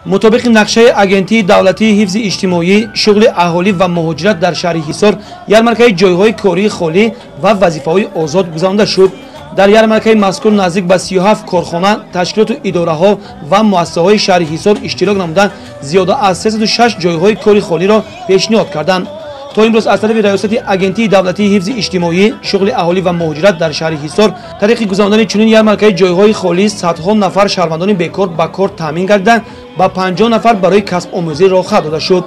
Мутобиқи нақшаи Агентии давлатии ҳифзи иҷтимоӣ, шуғли аҳолӣ ва муҳоҷират дар шаҳри Ҳисор ярмаркаи ҷойҳои кории холӣ ва вазифаҳои озод гузаронда шуд. Дар ярмаркаи мазкур наздик ба 37 корхона, ташкилоту идораҳо ва муассисаҳои шаҳри Ҳисор иштирок намуда, зиёда аз 306 ҷойҳои кори холиро пешниҳод карданд. То имрӯз аз тарафи Раёсати Агентии давлатии ҳифзи иҷтимоӣ, шуғли аҳолӣ ва муҳоҷират дар шаҳри Ҳисор тариқи гузарондани чунин ярмаркаи ҷойҳои холӣ садҳо нафар шаҳрвандони бекор ба кор таъмин гардида, ба 50 нафар барои касбомӯзӣ роҳхат дода шуд.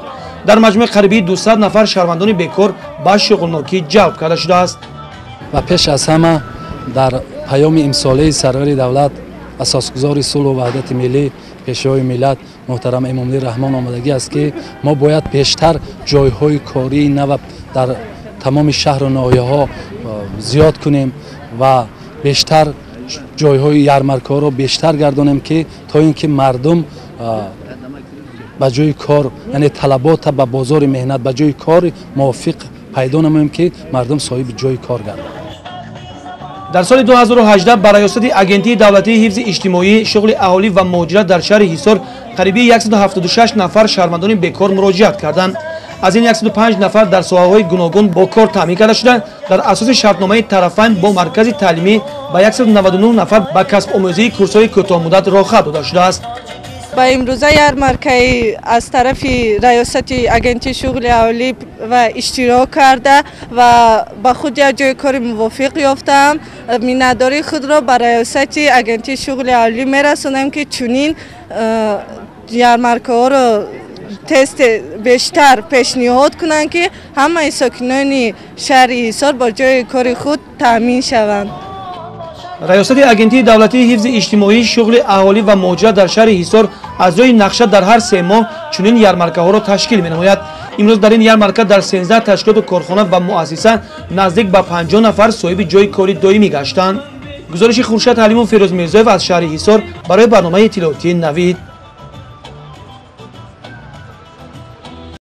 Дар маҷмӯи қариби 200 нафар шаҳрвандони бекор ба шуғлнокӣ ҷалб карда шудааст. Ва пеш аз ҳама дар паёми имсолаи сарвари давлат, асосгузори сулҳу ваҳдати миллӣ, пешвои миллат муҳтарам Эмомалӣ Раҳмон омадагӣ аст, ки мо бояд бештар ҷойҳои кории нав дар тамоми шаҳру ноҳияҳо зиёд кунем ва бештар ҷойҳои ярмаркаҳоро бештар гардонем, ки то ин ки мардум ба ҷои кор, яъне талабота ба бозори меҳнат, ба ҷои кори мувофиқ пайдо намоем, ки мардум соҳиби ҷои кор гардад. Дар соли 2018 ба Раёсати Агентии давлатии ҳифзи иҷтимоӣ, шуғли аҳолӣ ва муҳоҷират дар шаҳри Ҳисор қариби 176 нафар шаҳрвандони бекор муроҷиат карданд. Аз ин 105 нафар дар соҳаҳои гуногун бо кор таъмин карда шуда, дар асоси шартномаи тарафайн бо маркази таълимӣ ба 199 нафар ба касбомӯзии курсҳои кӯтоҳмуддат роҳхат дода шудааст. Ба имрӯза ярмаркаи аз тарафи Раёсати Агентии шуғли аҳолӣ ва иштирок карда ва ба худ як ҷои кори мувофиқ ёфтаам. Миннатдории худро ба Раёсати Агентии шуғли аҳолӣ мерасонам, ки чунин ярмаркаҳоро тез бештар пешниҳод кунанд, ки ҳамаи сокинони шаҳри Ҳисор бо ҷои кори худ таъмин шаванд. Раёсати Агентии давлатии ҳифзи иҷтимоӣ, шуғли аҳолӣ ва муҳоҷират дар шаҳри Ҳисор аз рӯи нақша дар ҳар 3 моҳ чунин ярмаркаҳоро ташкил менамояд. Имрӯз дар ин ярмарка дар 13 ташкилоту корхона ва муассиса наздик ба 50 нафар соҳиби ҷои кори доимӣ гаштанд. Гузориши Хуршед Ҳалимов, Ферӯз Мирзоев аз шаҳри Ҳисор барои барномаи иттилоотии Навид.